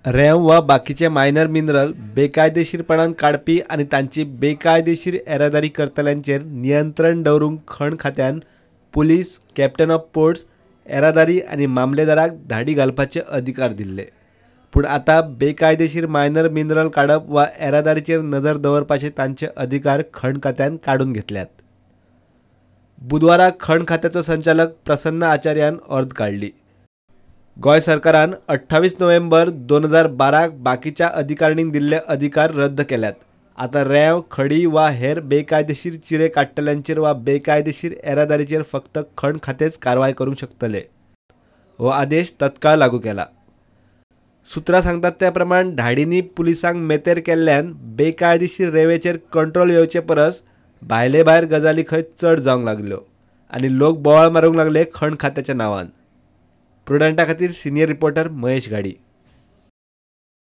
रेंव वा बाकीचे मायनर मिनरल बेकायदेशीरपणान काडपी आनी तांची बेकायदेशीर येरादारी करतल्यांचेर नियंत्रण दवरूंक खण खात्यान पुलीस, कॅप्टन ऑफ पोर्ट्स, येरादारी आनी मामलेदाराक धाडी घालपाचे अधिकार दिल्ले. पूण आतां बेकायदेशीर मायनर मिनरल काडप वा येरादारीचेर नदर दवरपाचे तांचे अधिकार खण खात्यान काडून घेतल्यात. बुधवारा खण खात्याचो संचालक प्रसन्न आचार्यान ऑर्द काडली. गोंय सरकारान 28 नोव्हेंबर 2012 बाकीच्या अधिकारणींक दिल्ले अधिकार रद्द केल्यात. आतां रेंव, खडी वा हेर बेकायदेशीर चिरे काडटल्यांचेर वा बेकायदेशीर येरादारीचेर फक्त खण खातेंच कारवाय करूंक शकतले. हो आदेश तत्काळ लागू केला. सुत्रां सांगतात त्या प्रमाण धाडींनी पुलिसांक मेतेर केल्ल्यान बेकायदेशीर रेंवेचेर कंट्रोल येवचे परस भायले भायर गजाली खंय चड जावंक लागल्यो आनी लोक बोवाळ मारूंक लागले खण खात्याच्या नांवान. प्रुडंटा खातीर सिनियर रिपोर्टर महेश घाडी.